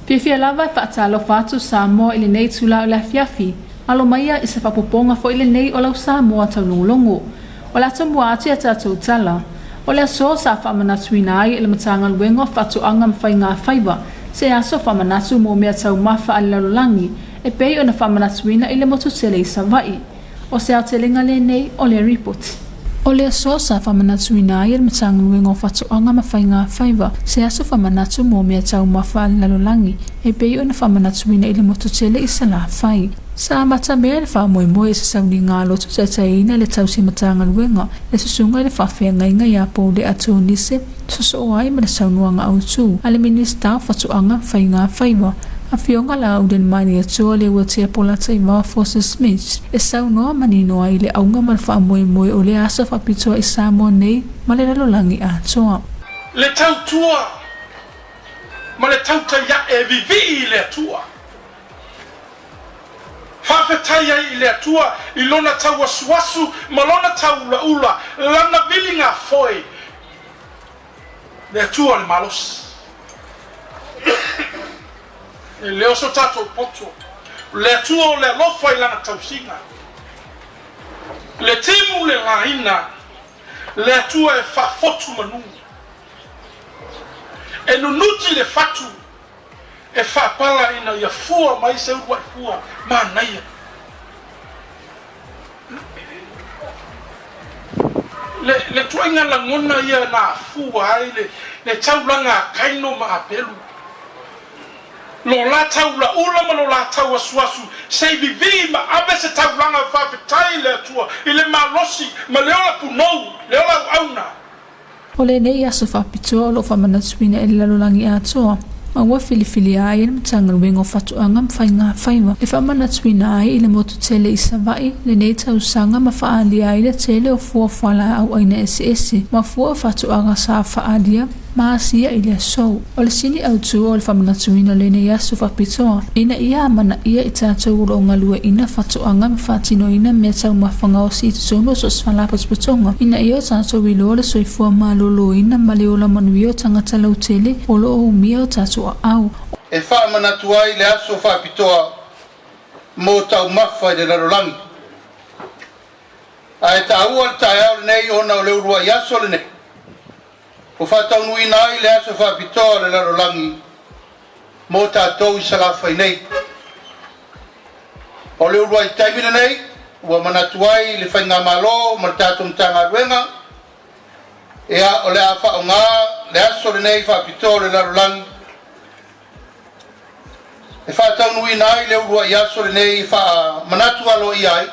Fiafia lava e faatalofa atu Samoa i lenei itula o le afiafi. Alo maia i se faaopoopoga foi lenei o lau Samoa taulogologo. O le a tomua atu i a tatou tala. O le aso sa faamanatuina ai e le Matagaluega o Faatoaga ma Faiga Faiva se aso faamanatu mo mea taumafa a le lalolagi e pei ona faamanatuina i le motu tele i Savaii. O se aotelega lenei o le ripoti. O le aso sa faamanatuina ai e le Matagaluega o Faatoaga ma Faiga Faiva se aso faamanatu mo mea taumafa a le lalolagi e pei ona faamanatuina i le motu tele i Salafai. Sa amatamea le faamoemoe i se sauniga a loto taitaiina le tausi Matagaluega le susuga i le faafeagaiga ia Poulea Tonise sosoo ai ma le saunoaga autu a le Minisita o Faatoaga ma Faiga Faiva, Afioga Laaulialemalietoa Leuatea Polataivao Foster Smith, e saunoa manino ai le auga ma le faamoemoe o lea aso faapitoa i Samoa nei ma le lalolagi atoa. Le tautua ma le tautai ae e vivii i le Atua. Faafetai ai i le Atua i lona tauasuasu ma lona tauulaula, lana viliga foe, le Atua o le malosi. E le o so tatou poto, le Atua o le alofa i lana tausiga, le timu le laina, le Atua e faafotu manu, e nunuti le fatu, e faapala ina ia fua mai se uluai fua manaia. Le, le tuaiga lagona ia na afua ai le, le taulaga a Kaino ma Apelu. Lo la taulaula ma lo la tauasuasu, se i vivii ma ave se taulaga faafetai i le Atua i le malosi ma le ola punou, le ola auauna. O lenei aso faapitoa o lo o faamanatuina e le lalolagi atoa, ma ua filifilia ai e le Matagaluega o Faatoaga ma Faiga Faiva e faamanatuina ai i le motu tele i Savaii lenei tausaga ma faaalia ai le tele o fua fualaau aina eseese ma fua faatoaga sa faaalia ma asia i le aso. O le sini autu o le faamanatuina o lenei aso faapitoa, ina ia amanaia i tatou o lo o galueaiina faatoaga ma faatinoina mea taumafa gaosi i totonu o so o se faalapotopotoga, ina ia o tatou iloa le soifua maloloina ma le ola manuia o tagata lautele o lo o umia o tatou aao. E faamanatu ai le aso faapitoa mo taumafa i le lalolagi. Ae taua le taeao lenei ona o le uluai aso lenei. Ua faataunuuina ai le aso faapitoa o le lalolagi mo tatou i Salafai nei. O le uluai taimi lenei ua manatu ai le Faigamalo ma le tatou Matagaluega, ia o le a faaaoga le aso lenei faapitoa o le lalolagi e faataunuuina ai le uluai aso lenei e faamanatu aloaia ai.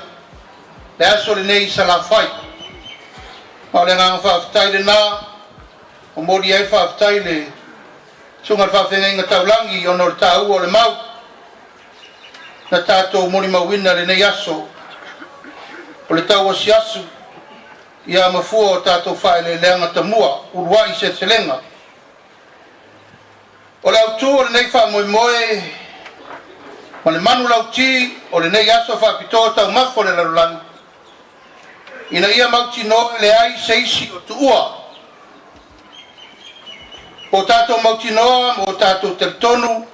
Le aso lenei i Salafai. Ma o le agaga faafetai lena, momoli ai le faafetai i le Susuga i le Faafeagaiga Taulagi ona o le taua o le mau na tatou molimauina i lenei aso o le tauasiasu ia mafua o tatou faaeleeleaga tamua uluai seleselega. O le autu o lenei faamoemoe ma le manulauti o lenei aso faapitoa taumafa o le lalolagi, ina ia mautinoa e leai se isi o tuua. Ua tatou mautinoa ma ua tatou talitonu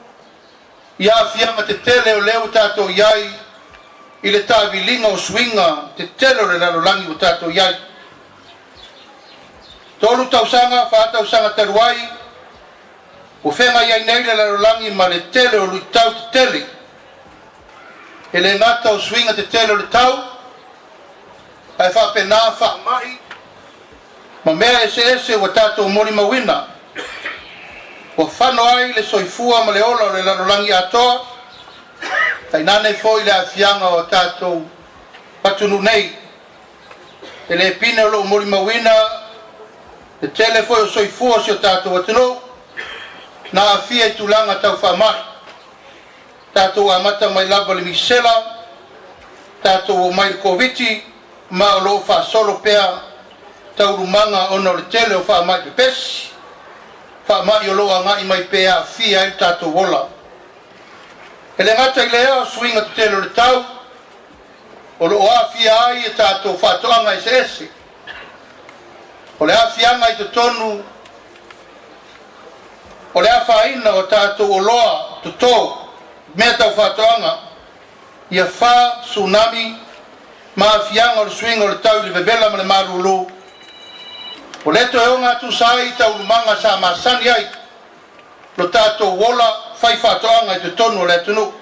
i aafiaga tetele o lea ua tatou i ai i le taaviliga o suiga tetele o le lalolagi ua tatou i ai. 3 tausaga, 4 tausaga talu ai, ua feagai ai nei le lalolagi ma le tele o luitau tetele. E le gata o suiga tetele o le tau, ae faapena faamai ma mea eseese ua tatou molimauina, ua fano ai le soifua ma le ola o le lalolagi atoa, tainane foi le aafiaga o tatou atunuu nei. E le pine o loo molimauina le tele foi o soifua o si o tatou atunuu na aafia i tulaga tau faamai. Tatou amata mai lava i le misela, tatou omai i le Koviti, ma o loo faasolo pea taualumaga ona o le tele o faamai pepesi, faamai o loo agai mai pea e aafia ai le tatou ola. E le gata i lea o suiga tetele o le tau, o lo o aafia ai a tatou faatoaga eseese. O le aafiaga i totonu o le afaina o tatou oloa toto, mea tau faatoaga, ia fa, tsunami, ma aafiaga o le suiga o le tau i le vevela ma le malulu. O lea toe ogatusa ai i taualumaga sa masani ai lo tatou ola fai faatoaga i totonu o le atunuu.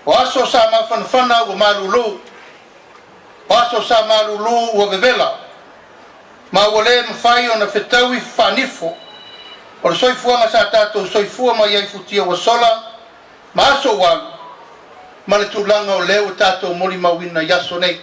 O aso sa mafanafana ua malulu, o aso sa malulu ua vevela, ma ua le mafai ona fetaui faanifo o le soifuaga sa tatou soifua mai ai futia ua sola ma aso ua alu, ma le tulaga o lea ua tatou molimauina i aso nei.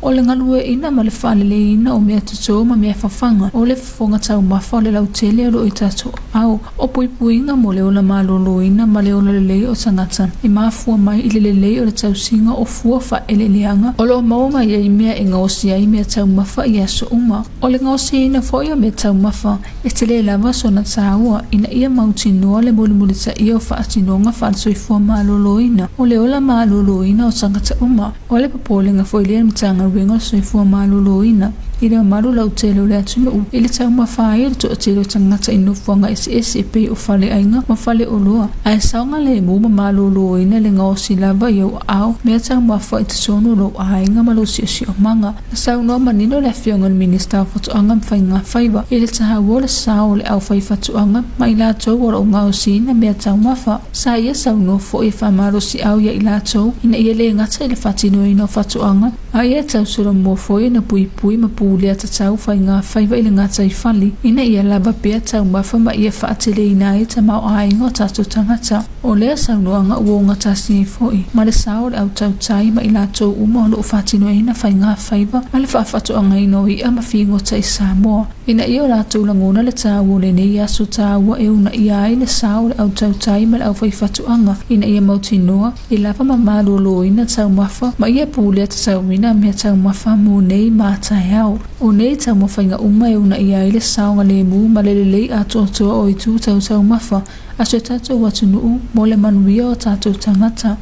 O le galueaiina ma le faaleleiina o mea totō ma mea fafaga, o le fofoga taumafa o le lautele o lo o i tatou ao, o puipuiga mo le ola maloloina ma le ola lelei o tagata, e mafua mai i le lelei o le tausiga o fua faaeleeleaga o lo o maua mai ai mea e gaosi ai mea taumafa i aso uma. O le gaosiina foi o mea taumafa, e tele lava sona taua ina ia mautinoa le mulimulitaia o faatinoga faale-soifua maloloina o le ola maloloina o tagata uma. O le popolega foi lea i le Matagaluega o le Soifua Maloloina i le mamalu lautele o le atunuu i le taumafa ai o le toatele o tagata i nofoaga eseese e pei o faleaiga ma faleoloa, ae saogalemu ma maloloina le gaosi lava i ou aao mea taumafa i totonu o lou aiga ma lou siosiomaga. Na saunoa manino le Afioga i le Minisita o Faatoaga ma Faiga Faiva i le taua o le sao o le aufaifaatoaga ma i latou o lo o gaosiina mea taumafa. Sa ia saunoa foi e faamalosiau ia i latou ina ia le gata i le faatinoina o faatoaga, a ia tausolomua foi ona puipui ma pulea tatau faiga faiva i le gataifale ina ia lava pea taumafa ma ia faateleina ai tamaoaiga o tatou tagata. O lea saunoaga ua ogatasi ai foi ma le sao o le au tautai ma i latou uma o lo o faatinoina faiga faiva ma le faafaatoagaina o i'a ma figota i Samoa. Ina ia o latou lagona le taua o lenei aso taua e uunaia ai le sao o le au tautai ma le aufaifatuaga ina ia mautinoa e lava ma maloloina taumafa ma ia pulea tatauina mea taumafa mo nei ma taeao. O nei taumafaiga uma e uunaia ai le saogalemu ma le lelei atoatoa o itu tau taumafa a si o tatou atunuu mo le manuia o tatou tagata.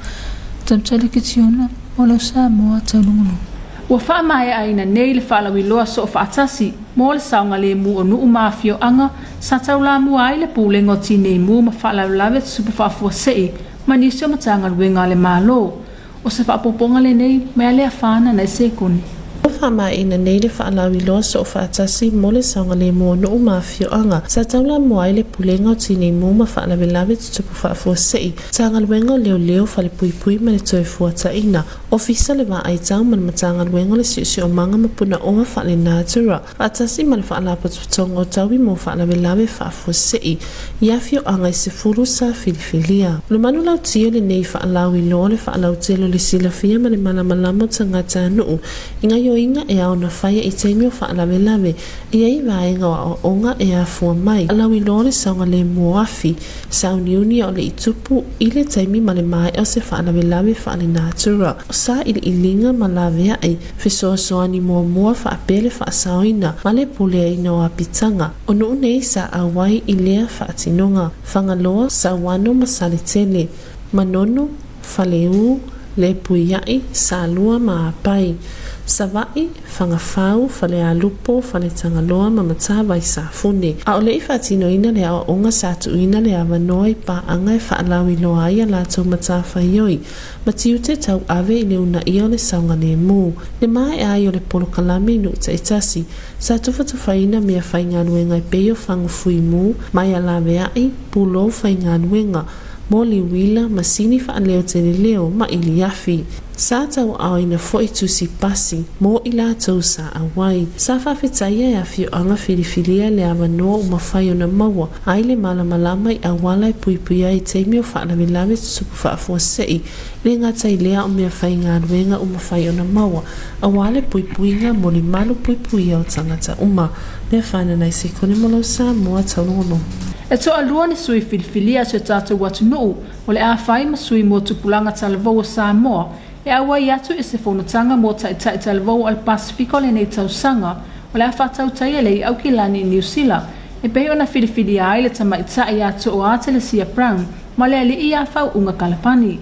Tautali Kitiona, mo lou Samoa taulugulugu. Ua faamaeaina nei le faalauiloa soofaatasi mo le saogalemu o nuu ma afioaga sa taulamua ai le Pulega o Tinei Mu ma Faalavelave Tutupu Faafuasei ma nisi o Matagaluega a le Malo. O se faaopoopoga lenei mai a Leafaana Naisekone. faamaeaina nei le faalauiloa soofaatasi mo le saogalemu o nuu ma afioaga sa taulamua ai le Pulega o Tineimu ma Faalavelave Tutupu Faafuasei, Matagaluega o Leoleo, Falepuipui ma le Toefuataiga, Ofisa le Vaai Tau ma le Matagaluega o le Siosiomaga ma Punaoa Faalenatura, faatasi ma le Faalapotopotoga o Taui mo Faalavelave Faafuasei i afioaga e 10 sa filifilia. O le manulauti o lenei faalauiloa o le faalautele o le silafia ma le malamalama o tagatanuu i gaioiga e ao ona faia i taimi o faalavelave e i ai vaega o aoaoga e afua mai. Faalauiloa le saogalemu o afi, sauniuni a o le i tupu i le taimi ma le maea o se faalavelave faalenatura, o sailiiliga ma laveai, fesoasoani muamua faapea le faasaoina ma le puleaina o apitaga o nuu nei sa auai i lea faatinoga, Fagaloa, Sauano ma Saletele, Manono, Faleu, Lepuiaʻi, Salua ma Apai, Savaʻi, Fagafau, Falealupo, Faletagaloa ma Matavai Safune. A o le i faatinoina le aoaoga sa tuuina le avanoa i paaga e faalauiloa ai a latou matafaioi ma tiute tauave i le uunaia o le saogalemu. Le maea ai o le polokalame i nuu taitasi, sa tufatufaina mea faigaluega e pei o fagu fuimu, maea laveai, pulou faigaluega, moli uila, masini faaleo-teleleo ma iliafi. Sa tauaaoina foi tusi pasi mo i latou sa auai. Sa faafetaia e afioaga filifilia le avanoa ua mafai ona maua ai le malamalama i auala e puipui ai i taimi o faalavelave tutupu faafuasei, le gata i lea o mea faigaluega ua mafai ona maua aua le puipuiga mo le malu puipuia o tagata uma. Mea fanana i sekone mo lau Samoa taulogologo. E toalua ni sui filifilia a si o tatou atunuu o le a fai ma sui mo tupulaga talavou o Samoa e auai atu i se fonotaga mo taitai talavou o le Pasefika o lenei tausaga o le a faatautaia le i Aukilani i Niu Sila e pei ona filifilia ai le tamaitai ia Tooa Telesia Brown ma le alii ia Faauuga Kalapani.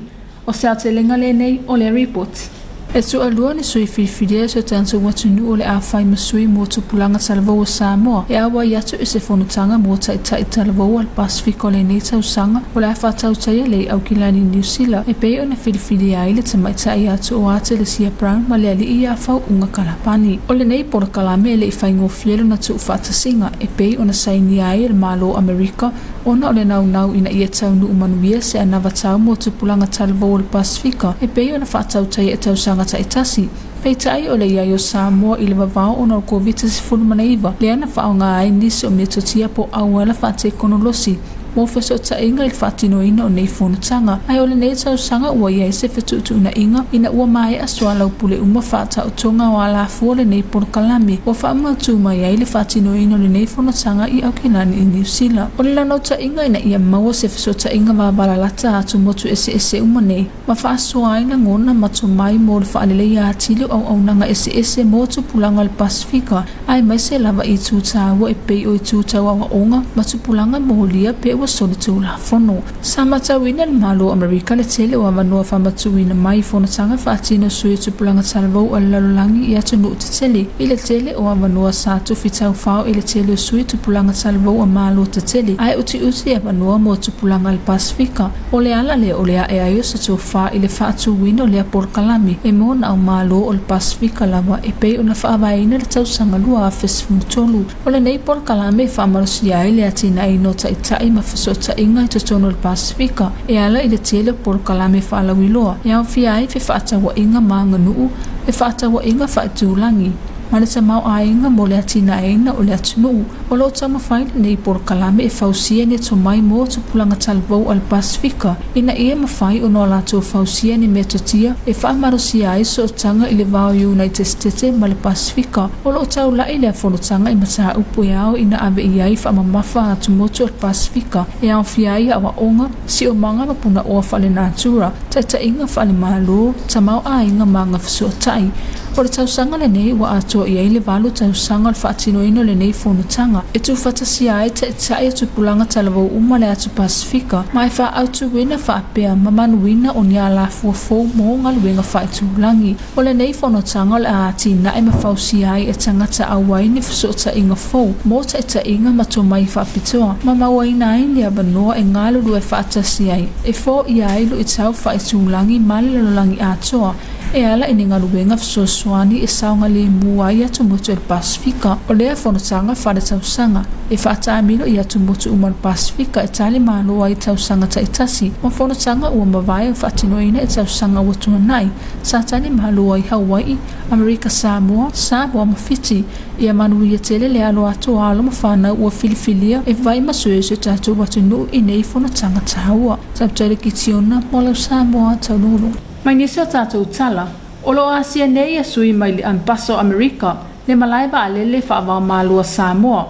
O se aotelega lenei o le ripoti. E toalua ni sui filifilia i so tatou atunuu o le a fai ma sui mo tupulaga talavou o Samoa e auai atu i se fonotaga mo taitai talavou a le Pasefika o lenei tausaga o le a faatautaia le i Aukilani i Niu Sila e pei ona filifilia ai le tamaitai ia Tooa Telesia Brown ma le alii ia Faauuga Kalapani. O lenei polokalame e le i faigofie lona tuufaatasiga e pei ona sainia ai e le Malo o Amerika ona o le naunau ina ia taunuu manuia se anavatau mo tupulaga talavou o le Pasefika e pei ona faatautaia i tausaga taitasi. Peitai o le i ai o Samoa i le vavao ona o le Koviti-19 lea na faaaoga ai nisi o metotia po o auala faatekonolosi mo fesootaiga i le faatinoina o nei fonotaga. Ae o lenei tausaga ua i ai se fetuutuunaiga ina ua maea soalaupule uma faataotoga o alafua o lenei polokalame ua faamautu mai ai le faatinoina o lenei fonotaga i Aukilani i Niu Sila. O le naunautaiga ina ia maua se fesootaiga vavalalata atu motu eseese uma nei ma faasoa ai lagona ma tomai mo le faaleleia atili o auaunaga eseese mo tupulaga o le Pasefika aemaise lava i itu taua e pei o itu tau aoaoga ma tupulaga molia pe ua soli tulafono. Sa matauina e le Malo o Amerika le tele o avanoa faamatuuina mai i fonotaga faatino sui o tupulaga talavou a le lalolagi i atunuu tetele i le tele o avanoa sa tufi taufao i le tele o sui tupulaga talavou a Malo tetele ae utiuti avanoa mo tupulaga a le Pasefika. O le ala lea o le ae ai o se tofa i le faatuina o lea polokalame e mo na au Malo o le Pasefika lava e pei ona faavaeina le tausaga 2013. O lenei polokalame e faamalosia ai le atinaeina o taitai ma fesootaiga i totonu o le Pasefika e ala i le tele o polokalame faalauiloa e aofia ai fefaatauaiga ma aganuu, fefaatauaiga faaitulagi, ma le tamaoaiga mo le atinaeina o le atunuu. O lo o taumafai lenei polokalame e fausia ni tomai mo tupulaga talavou a le Pasefika ina ia mafai ona o latou fausia ni metotia e faamalosia ai sootaga i le va o Iunaite Setete ma le Pasefika. O lo o taulaʻi lea fonotaga i mataupu e ao ina ave i ai faamamafa atumotu o le Pasefika e aofia ai aoaoga, siomaga ma punaoa faalenatura, taitaiga faalemalo, tamaoaiga ma agafesootai. O le tausaga lenei ua atoa i ai le valu tausaga o le faatinoina o lenei fonotaga e tuufaatasia ai taitai o tupulaga talavou uma le atu Pasefika ma e faaautuina faapea ma manuina o ni alafua fou mo galuega faaitulagi. O lenei fonotaga o le a atinae ma fausia ai e tagata auai ni fesootaiga fou mo taitaiga ma tomai faapitoa ma mauaina ai ni avanoa e galulue faatasi ai e foia ai luitau faaitulagi ma le lalolagi atoa. E ala i ni galuega fesoasoani e saogalemu ai atumotu o le Pasefika. O lea fonotaga faaletausaga e faataamilo i atumotu uma o le Pasefika e talimalo ai i tausaga taitasi ma fonotaga ua mavae ua faatinoina i tausaga ua tuanai sa talimalo ai Hawai'i, Amerika Samoa, Samoa ma Fiti. Ia manuia tele le alo atu o alo ma fanau ua filifilia e vai ma suesue tatou atunuu i nei fonotaga taua. Tautele Kitiona mo lau Samoa Taululu. Mai nisi o tatou tala, o lo o asia nei e sui mai le Ambasa o Amerika le malae vaalele faavaomalo a Samoa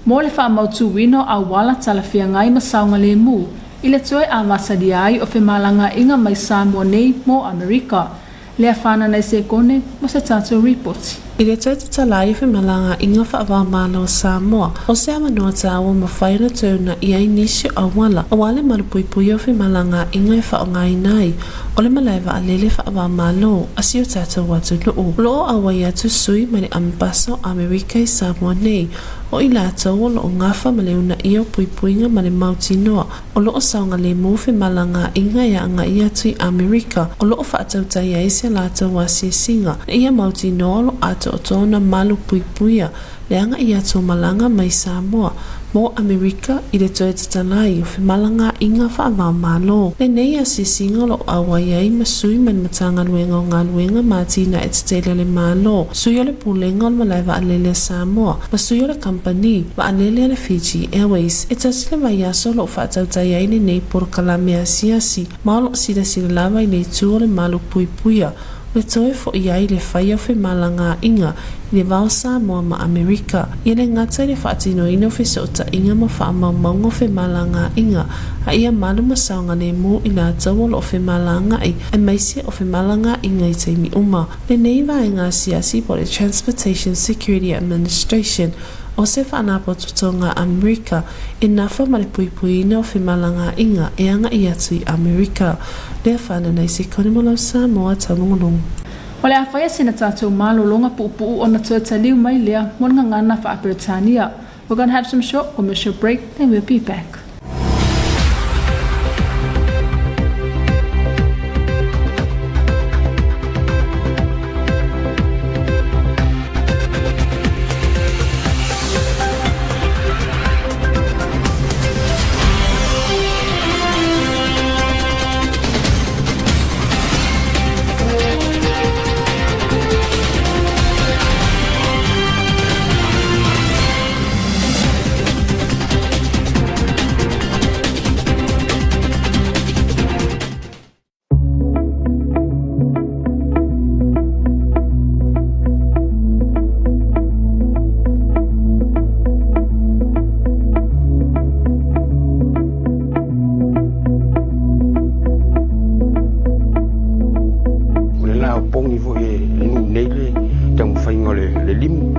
mo le faamautuina o auala talafeagai ma saogalemu i le toe amasalia ai o femalagaaiga mai Samoa nei mo Amerika. Lea fanana i sekone mo se tatou ripoti. I le toe tatala ai o femalagaaiga faavaomalo a Samoa, o se avanoa taua mafai ona toe unaia ai nisi o auala aua le malupuipuia o femalagaaiga e faaaogaina ai o le malae vaalele faavaomalo a si o tatou atunuu. O lo o auai atu sui mai le Ambasa o Amerika i Samoa nei, o i latou o lo o gafa ma le unaia o puipuiga ma le mautinoa O lo o saogalemu femalagaaiga e agai atu i Amerika, o lo o faatautai ai se latou asiasiga, ina ia mautinoa o lo o atoatoa ona malu puipuia le agai atu o malaga mai Samoa mo Amerika i le toe tatala ai o femalagaaiga faava-o-Malo. Lenei asiasiga o lo o auai ai ma sui mai le Matagaluega o Galuega ma Atinae Tetele a le Malo, sui o le Pulega o le Malae Vaalele a Samoa, ma sui o le Kamupani Vaalele a le Fiji Airways. E tasi le vaiaso o lo o faatautai ai lenei polokalame asiasi, ma o lo o silasila lava i le itu o le malu puipuia o le toe fo'i ai le faia o femalagaaiga i le va o Samoa ma Amerika. Ia le gata i le faatinoina o fesootaiga ma faamaumauga o femalagaaiga, a ia malu ma saogalemu i latou o lo o femalagaai aemaise o femalagaaiga i taimi uma. Lenei vaega asiasi po o le Transportation Security Administration o se faanapototoga Amerika e nafa ma le puipuiina o femalagaaiga e agai atu i Amerika. Lea whananei se Konemolo Samoa taulogologo. O le a faia sina tatou malologa puupuu ona toe taliu mai lea mo le gagana faa-Peretania. We're gonna have some short commercial break, then we'll be back. O le la o pogi foi e le nuu nei le taumafaiga o le limu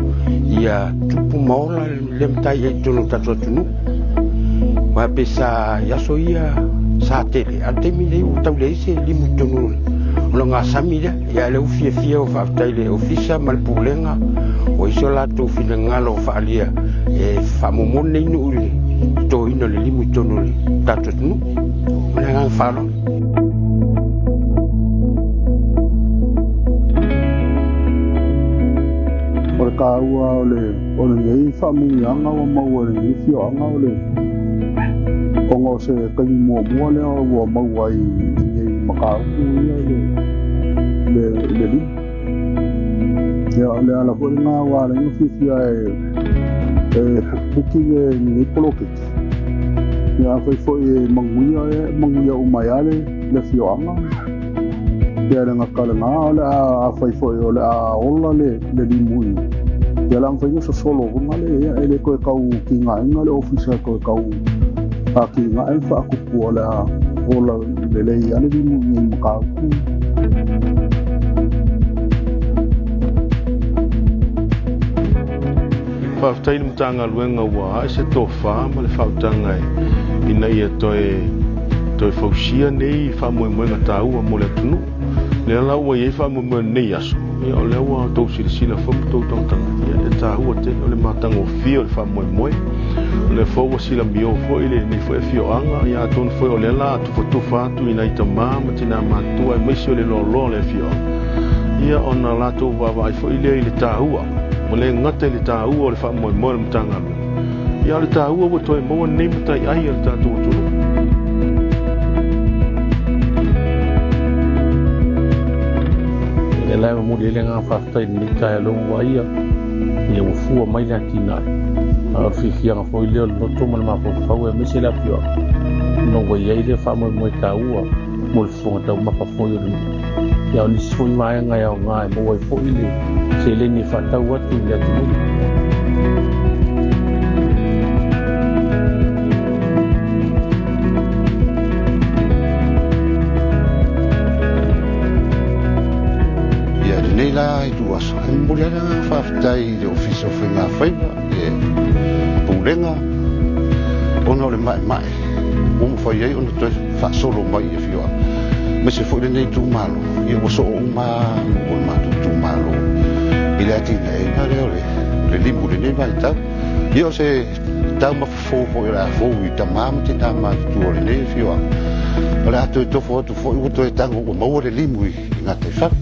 ia tupu ma ola le matai ai i totonu o le tatou atunuu. Aua pe sa i aso ia sa tele, a o le taimi lenei ua tau leai se limu i totonu o le ogasami lea. Ia lea ua fiafia ua faafetai i le Ofisa ma le Pulega ua i ai so latou finagalo faaalia e faamomoli nei nuu i le totoina o le limu i totonu o le tatou atunuu. Ma le agaga faaaloalo. O le taua o le o lenei faamanuiaga ua maua e lenei afioaga o le ona o se taimi muamua lea ua maua ai i nei mataupu ia i le i le limu. Ia o le ala foi lena ua ala ai ona fiafia e buki lenei poloketi. Ia afai foi e manuia e manuia uma ai lava le afioaga. Ia le gata lena o le a afai foi o le a ola le le limu i ia o le a mafai ona sosolo foi lale ia e le toe tau tigaina le ofisa e toe tau atigae ma faatupu o le a ola lelei lava le limu i nei mataupu. Faafetai i le Matagaluega ua ae se tofa ma le faautaga ina ia toe toe fausia nei faamoemoega taua mo le atunuu. Lea la ua i ai faamoemoe o lenei aso, ia o lea ua outou silasila foi ma outou tagataga, ia e taua tele, o le matagofie o le faamoemoe. O lea foi ua silamio foi lenei foi afioaga, ia atonu foi o lea la a tufatufa atu i nai tama ma tina matutua aemaise o le loaloa o le afioaga. Ia ona latou vaavaai foi lea i le taua, ua le gata i le taua o le faamoemoe o le Matagaluega, ia a o le taua ua toe maua lenei mataiai a le tatou atunuu. O lea la e momoli ai le agaga faafetai i lenei taeao lea ua vaaia, ia ua fua mai le atinae. A o le fiafiaga foi lea o le loto ma le mafaufau aemaise le afioaga ona ua i ai lea faamoemoe taua mo le fofoga taumafa foi o le nuu. Ia o nisi foi vaega e aoga e maua ai foi le seleni e faatau atu i le atunuu. Ia lenei la ituaso, e momoli ai le agaga faafetai i le Ofisa o Faiga Faiva, le Pulega, ona o le maemae ua mafai ai ona toe faasolo mai i afioaga, aemaise foi lenei itumalo, ia ua soo uma lava nuu o le matou itumalo i le atinaeina lea o le limu i lenei vaitau. Ia o se taumafa fou foi o le a fou i tama ma tina matutua o lenei afioaga, o le a toe tofo atu foi ua toe tago ua maua le limu i gataifale.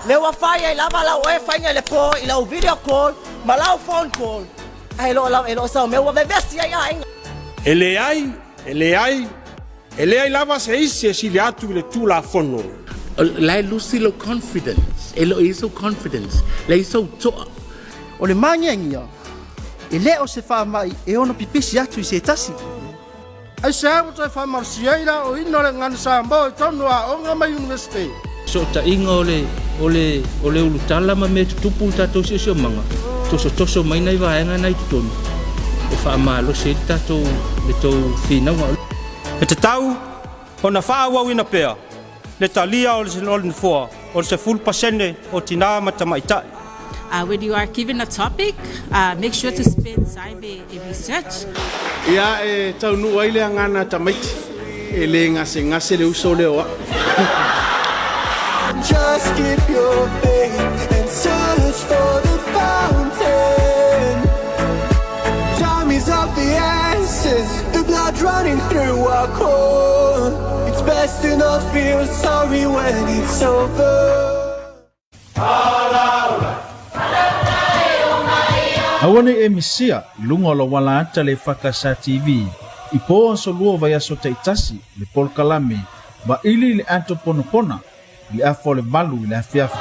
Lea ua fai ai lava lau oe faiga i le po i lau video call ma lau phone call. Ae lo lava e lo sau mea ua vevesi ai aiga. E leai, e leai, e leai lava se isi e sili atu i le Tulafono. La e lusi lou confidence, e le o i ai sou confidence, leai sou toa. O le māgiagia, e le o se faamai e ono pipisi atu i se tasi. Aisea ua toe faamalosi ai le aoina o le gagana Samoa i totonu o aoga ma Iunivesite? Fesootaiga o le, o le, o le ulutala ma mea tutupu i le tatou siosiomaga, tosotoso mai nai vaega na i totonu e faamalosi ai le tatou, le tou finauga. E tatau ona faaauauina pea le talia o le Nofoa o le 10% o tinā ma tamaitai. When you are given a topic, make sure to spend time e research. Ia e taunuu ai le agana tamaiti, e le gasegase le uso lea o au. Just keep your faith and search for the fountain. Time is of the essence, the blood running through our core. It's best to not feel sorry when it's over. Aua ne i e misia i luga o lou ala ata le EFKS TV i po aso lua o vaiaso taitasi le polokalame Vaili i le Ato Ponapona i le afa o le 8 i le afiafi.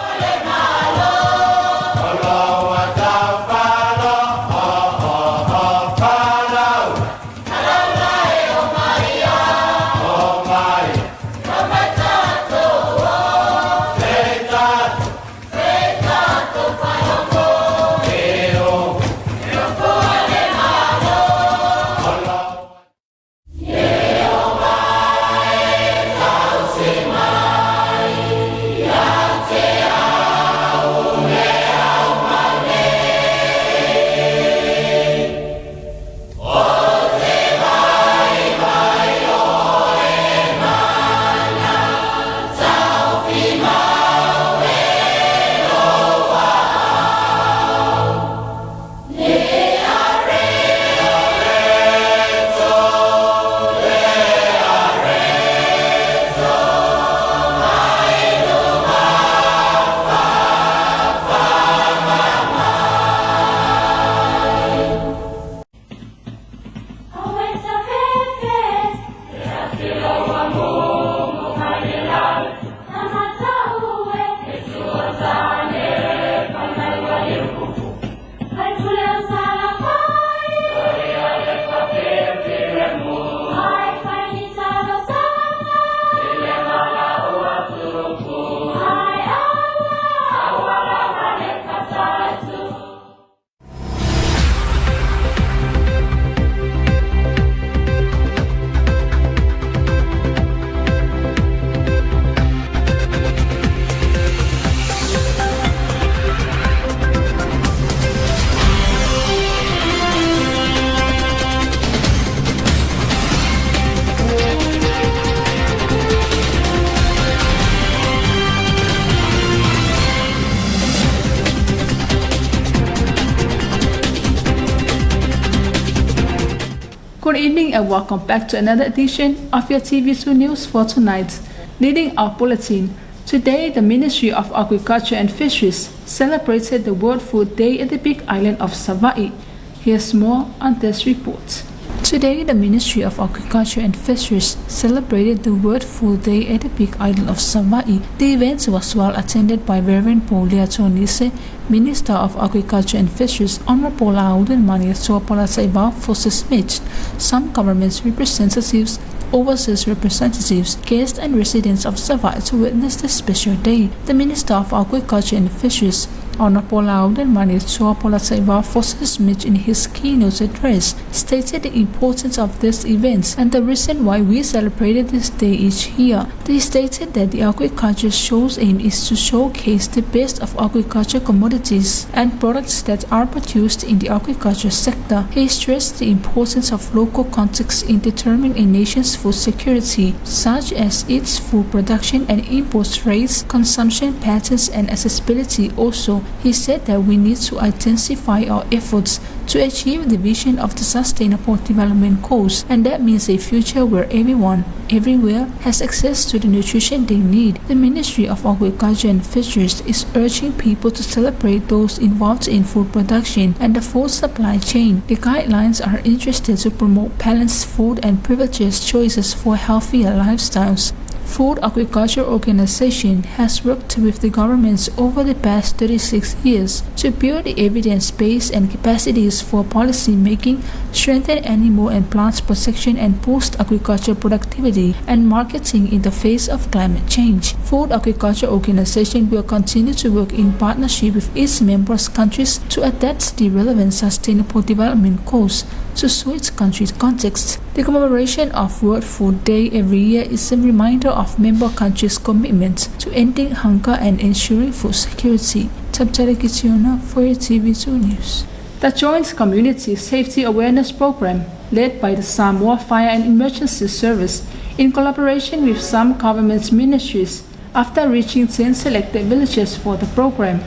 Good evening and welcome back to another edition of your TV2 News for tonight. Leading our bulletin, today the Ministry of Agriculture and Fisheries celebrated the World Food Day at the big island of Savaii. Here's more on this report. Today, the Ministry of Agriculture and Fisheries celebrated the World Food Day at the big island of Savaii. The event was well attended by Reverend Paul Tonise, Minister of Agriculture and Fisheries, Honorable Lauden Malietoa Polataivao Fosi Smith, some government representatives, overseas representatives, guests and residents of Savaii to witness this special day. The Minister of Agriculture and Fisheries, Honorable Lauden Malietoa Polataivao Fosi Smith, in his keynote address, stated the importance of this event and the reason why we celebrated this day each year. They stated that the agriculture show's aim is to showcase the best of agriculture commodities and products that are produced in the agriculture sector. He stressed the importance of local context in determining a nation's food security, such as its food production and import rates, consumption patterns, and accessibility. Also, he said that we need to intensify our efforts to achieve the vision of the Sustainable Development Goals, and that means a future where everyone, everywhere, has access to the nutrition they need. The Ministry of Agriculture and Fisheries is urging people to celebrate those involved in food production and the food supply chain. The guidelines are interested to promote balanced food and privileged choices for healthier lifestyles. Food Agriculture Organization has worked with the governments over the past 36 years to build the evidence base and capacities for policy making, strengthen animal and plant protection, and boost agriculture productivity and marketing in the face of climate change. Food Agriculture Organization will continue to work in partnership with its members countries to adapt the relevant sustainable development goals to suit country contexts. The commemoration of World Food Day every year is a reminder of member countries' commitment to ending hunger and ensuring food security. Tabtara Kitiona for your TV2 News. The Joint Community Safety Awareness Program, led by the Samoa Fire and Emergency Service in collaboration with some government ministries, after reaching 10 selected villages for the program.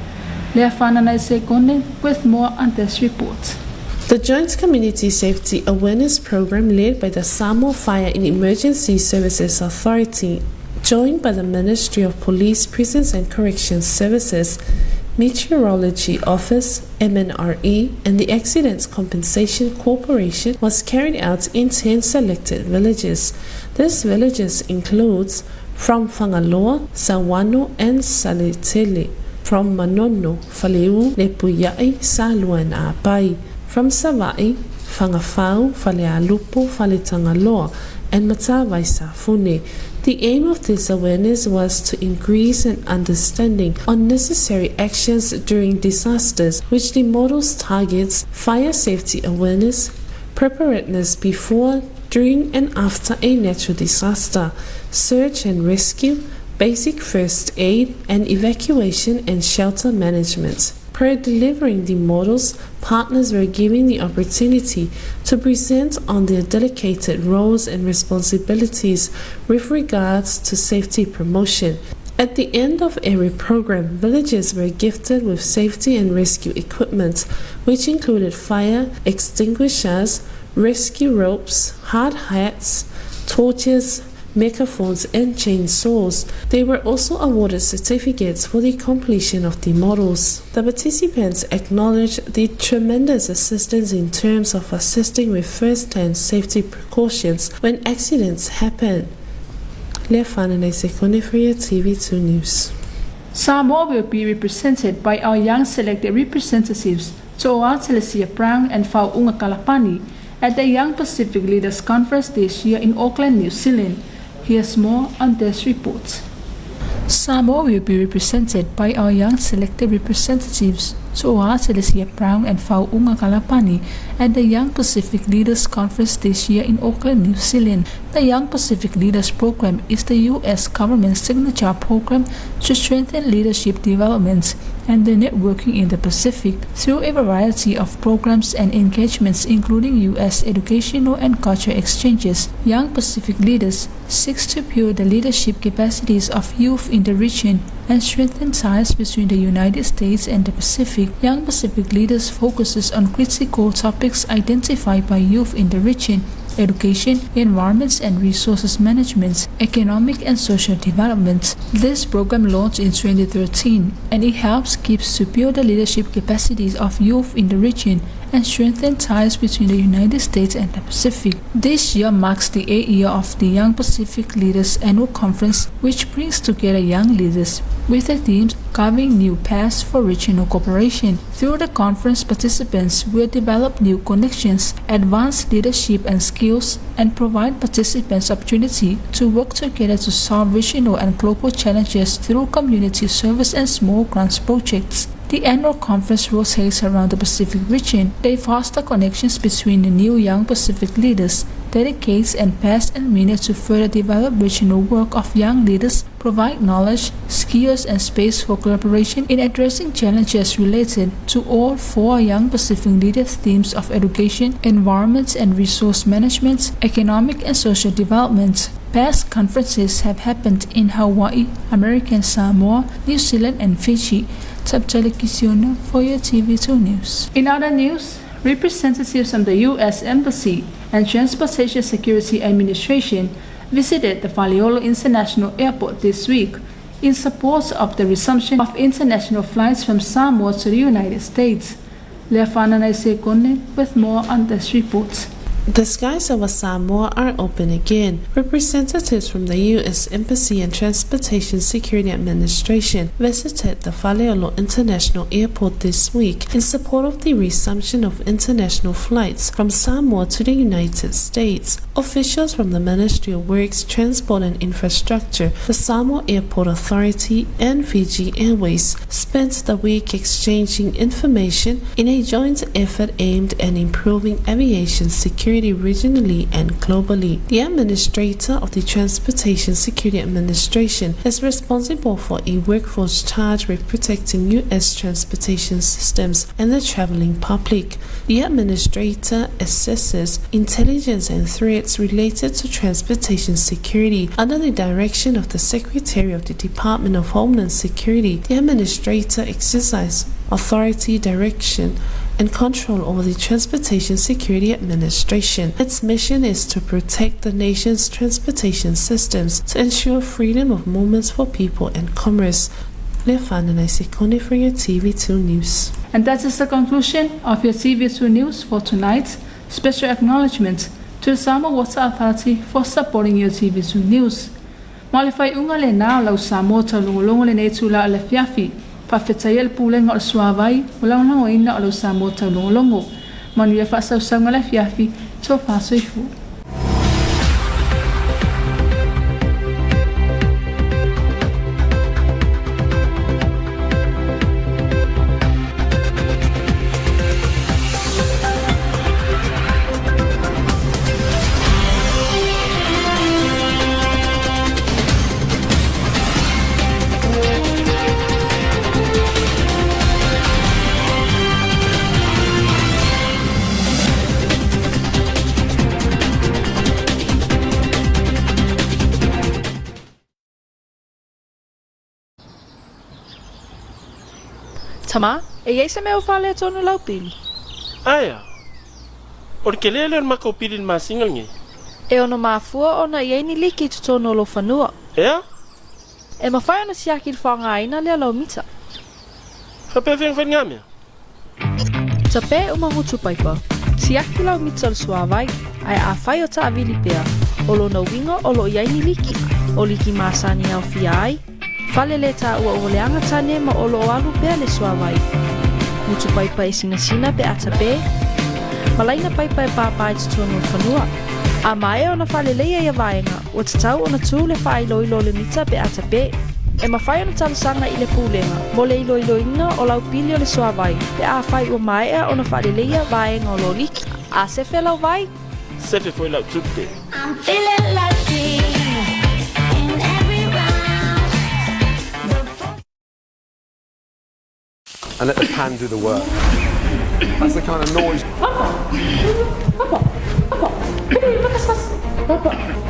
Leafana Sekone with more on this report. The Joint Community Safety Awareness Program, led by the Samoa Fire and Emergency Services Authority, joined by the Ministry of Police, Prisons and Corrections Services, Meteorology Office, MNRE, and the Accidents Compensation Corporation, was carried out in 10 selected villages. These villages includes from Fagaloa, Sauano, and Saletele, from Manono, Faleu, Lepuyai, Salua, and Apai, from Savaii, Fagafau, Falealupo, Faletagaloa, and Matavai Safune. The aim of this awareness was to increase an understanding on necessary actions during disasters, which the models targets fire safety awareness, preparedness before, during, and after a natural disaster, search and rescue, basic first aid, and evacuation and shelter management. Prior delivering the models, partners were given the opportunity to present on their dedicated roles and responsibilities with regards to safety promotion. At the end of every program, villages were gifted with safety and rescue equipment, which included fire extinguishers, rescue ropes, hard hats, torches, megaphones and chainsaws. They were also awarded certificates for the completion of the models. The participants acknowledged the tremendous assistance in terms of assisting with first-hand safety precautions when accidents happen. For your TV2 News. Samoa will be represented by our young selected representatives, Toa Telesia Brown and Fauunga Kalapani, at the Young Pacific Leaders Conference this year in Auckland, New Zealand. Here's more on this report. Samoa will be represented by our young selected representatives, Toa Telesia Brown and Fauunga Kalapani, at the Young Pacific Leaders Conference this year in Auckland, New Zealand. The Young Pacific Leaders Program is the U.S. government's signature program to strengthen leadership development and the networking in the Pacific through a variety of programs and engagements, including U.S. educational and cultural exchanges. Young Pacific Leaders seeks to build the leadership capacities of youth in the region and strengthen ties between the United States and the Pacific. Young Pacific Leaders focuses on critical topics identified by youth in the region education, environment and resources management, economic and social development. This program launched in 2013 and it helps KIPS to build the leadership capacities of youth in the region and strengthen ties between the United States and the Pacific. This year marks the eighth year of the Young Pacific Leaders Annual Conference, which brings together young leaders with the theme Carving New Paths for Regional Cooperation. Through the conference, participants will develop new connections, advance leadership and skills, and provide participants opportunity to work together to solve regional and global challenges through community service and small grants projects. The annual conference rotates around the Pacific region. They foster connections between the new young Pacific leaders, delegates and past and minute to further develop regional work of young leaders, provide knowledge, skills and space for collaboration in addressing challenges related to all four Young Pacific Leaders themes of education, environment and resource management, economic and social development. Past conferences have happened in Hawaii, American Samoa, New Zealand and Fiji. Tabtala Kisiona for your TV2 News. In other news, representatives from the U.S. Embassy and Transportation Security Administration visited the Faleolo International Airport this week in support of the resumption of international flights from Samoa to the United States. Leafana Sekone with more on this report. The skies over Samoa are open again. Representatives from the U.S. Embassy and Transportation Security Administration visited the Faleolo International Airport this week in support of the resumption of international flights from Samoa to the United States. Officials from the Ministry of Works, Transport and Infrastructure, the Samoa Airport Authority, and Fiji Airways spent the week exchanging information in a joint effort aimed at improving aviation security regionally and globally. The administrator of the Transportation Security Administration is responsible for a workforce charged with protecting U.S. transportation systems and the traveling public. The administrator assesses intelligence and threats related to transportation security under the direction of the Secretary of the Department of Homeland Security. The administrator exercises authority, direction, and control over the Transportation Security Administration. Its mission is to protect the nation's transportation systems to ensure freedom of movement for people and commerce. Lefana for your TV2 News. And that is the conclusion of your TV2 News for tonight. Special acknowledgement to the Samoa Water Authority for supporting your TV2 News. Ma le faaiuga lenā o lau Samoa taulogologo lenei itulā o le afiafi, faafetaia le Pulega o le Suavai ua lagolagoina o lau Samoa taulogologo. Manuia faasausauga le afiafi, tofa soifua. Tama, e iai se mea o faaletonu lau pili? Aea. O le kelē lea o le makou pili i le masina lenei. E ono mafua ona i ai ni liki i totonu o lou fanua. Ea? E mafai ona siaki le faaaogaina lea o lau mita. Faapea fea ona fai lena mea? Tape uma gutu paipa. Siaki lau mita o le suavai, ae afai o taavili pea, o lona uiga o lo o i ai ni liki, o liki masani e aofia ai, fale le taua ua leaga tane ma o lo o alu pea le suavai. Gutu paipa e sinasina pe a tape, ma laina paipa e pāpā i totonu o le fanua. A maea ona faaleleia ia vaega, ua tatau ona tu le faailoilo o le mita pe a tape. E mafai ona talosaga i le Pulega mo le iloiloina o lau pili o le suavai pe afai ua maea ona faaleleia vaega o lo liki. A sefe lau vai? Sefe foi lau tupe. I'm feeling lucky in every round. And let the pan do the work. That's the kind of noise. Papa! Papa! Papa!